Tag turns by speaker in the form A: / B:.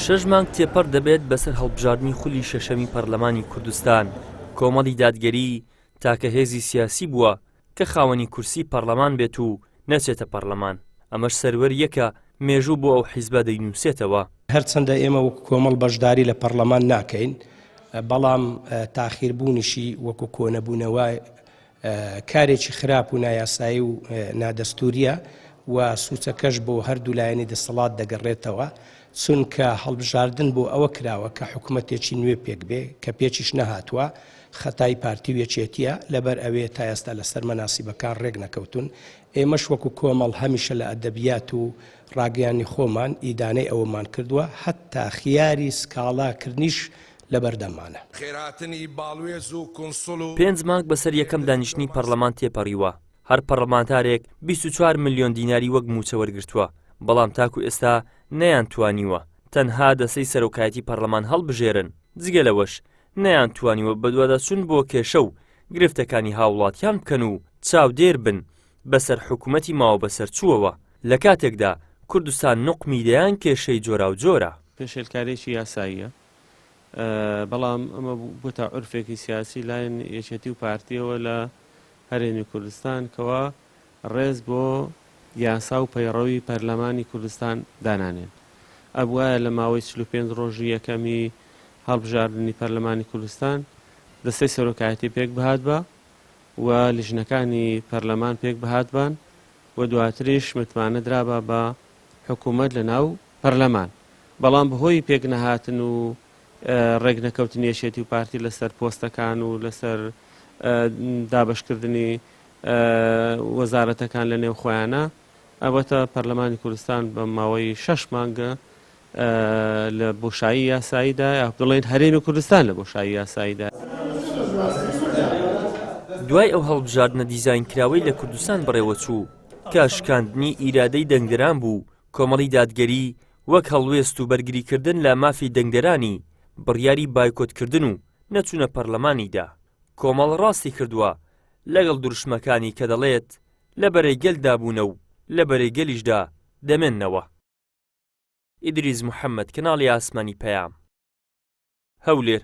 A: شەش مانگ تێپەڕ دەبێت بەسەر هەڵبژاردنی خولی شەشەمی پەرلەمانی کوردستان، کۆمەڵی دادگەری تاکە هێزی سیاسی بووە کە خاوەنی کورسی پەڕلەمان بێت و نەچێتە پەڕلەمان، ئەمەش سەروەرییەکە مێژوو بۆ ئەو حیزبە دەینووسێتەوە.
B: هەرچەندە ئێمە وەکو کۆمەڵ بەشداری لە پەڕلەمان ناکەین، بەڵام تاخیربوونیشی وەکو کۆنەبوونەوە کارێکی خراپ و نایاسایی و نادەستوریە و سوچەکەش بۆ هەردوو لایەنی دەسەڵات دەگەڕێتەوە، چونکە هەڵبژاردن بۆ ئەوە کراوە کە حکومەتێکی نوێ پێکبێ کە پێکیش نەهاتووە، خەتای پارتی و یەکێتیە، لەبەر ئەوێ تا ئێستا لەسەر مەناسیبەکان ڕێک نەکەوتوون، ئێمەش وەکو کۆمەڵ هەمیشە لە ئەدەبیات و ڕاگەیاندنی خۆمان ئیدانەی ئەوەمان کردووە، هەتا خیاری سکاڵا کردنیش لەبەردەممانە.
C: خێرهاتنی باڵوێز و کونسوڵ و.
A: پێنج مانگ بەسەر یەکەم دانیشتنی پەڕلەمان تێپەڕیوە، هەر پەڕلەمانتارێک 24 ملیۆن دیناری وەک مووچە وەرگرتووە، بەڵام تاکو ئێستا نەیانتوانیوە تەنها دەستەی سەرۆکایەتی پەڕلەمان هەڵبژێرن، جگە لەوەش نەیانتوانیوە بەدواداچوون بۆ کێشە و گرفتەکانی هاوڵاتیان بکەن و چاودێر بن بەسەر حکومەتی ماوەبەسەرچووەوە، لە کاتێکدا کوردستان نوقمی دەیان کێشەی جۆراوجۆرە.
D: پێشێلکارییەکی یاساییە، بەڵام ئەمە بووتە عورفێکی سیاسی لایەن یەکێتی و پارتیەوە لە هەرێمی کوردستان کەوا ڕێز بۆ یاسا و پەیڕەوی پەرلەمانی کوردستان دانانێن. ئەبوایە لە ماوەی 45 ڕۆژی یەکەمی هەڵبژاردنی پەرلەمانی کوردستان دەستەی سەرۆکایەتی پێک بهاتبا و لیژنەکانی پەرلەمان پێک بهاتبان و دواتریش متمانە درابا بە حکوومەت لە ناو پەرلەمان، بەڵام بەهۆی پێکنەهاتن و ڕێکنەکەوتنی یەکێتی و پارتی لەسەر پۆستەکان و لەسەر دابەشکردنی وەزارەتەکان لە نێو خۆیانە، ئەوەتە پەرلەمانی کوردستان بە ماوەی شەش مانگە لە بۆشایی یاساییدا یا بڵێن هەرێمی کوردستان لە بۆشایی یاساییدا.
A: دوای ئەو هەڵبژاردنە دیزاینکراوەی لە کوردستان بەڕێوەچوو کە شکاندنی ئیرادەی دەنگدەران بوو، کۆمەڵی دادگەری وەک هەڵوێست و بەرگریکردن لە مافی دەنگدەرانی، بڕیاری بایکۆتکردن و نەچوونە پەرلەمانی دا. کۆمەڵ ڕاستی کردووە لەگەڵ دروشمەکانی کە دەڵێت لە بەرەی گەلدا بوونە و لە بەرەی گەلیشدا دەمێننەوە. ئیدریس محەمەد، کەناڵی ئاسمانی پەیام، هەولێر.